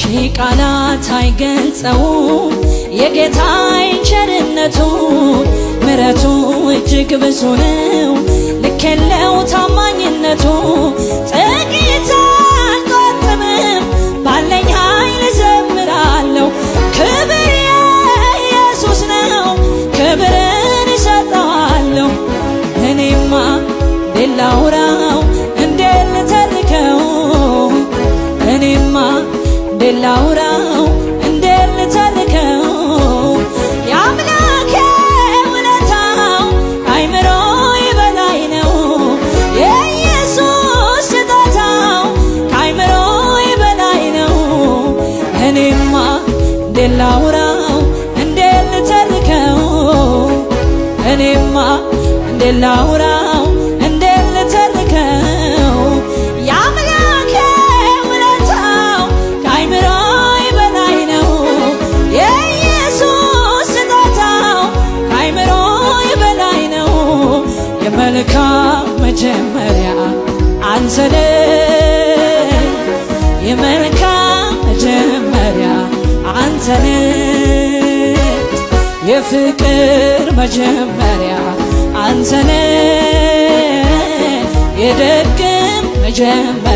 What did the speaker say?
ሺህ ቃላት አይገልጸውም የጌታዬን ቸርነቱን፣ ምሕረቱ እጅግ ብዙ ነው፣ ልክ የለው ታማኝነቱ። ጥቂት አልቆጥብም፣ ባለኝ ኃይል እዘምራለሁ። ክብር የኢየሱስ ነው፣ ክብርን እሰጠዋለሁ። እኔማ እንዴት ላውራው፣ እንዴት ልተርከው? እኔማ እንዴት ላውራው፣ እንዴት ልተርከው? የአምላኬ ውለታው ከአይምሮዬ በላይ ነው። የኢየሱስ ስጦታው ከአይምሮዬ በላይ ነው። እኔማ እንዴት ላውራው፣ እንዴት ልተርከው? እኔማ እንዴት ላውራው፣ እንዴት ልተርከው? የአምላኬ ውለታው ከአይምሮዬ በላይ ነው። የኢየሱስ ስጦታው ከአይምሮዬ በላይ ነው። የመልካም መጀመሪያ አንተ ነህ። የመልካም መጀመሪያ አንተ ነህ። የፍቅር መጀመሪያ አንተ ነህ። የደግም መጀመሪያ።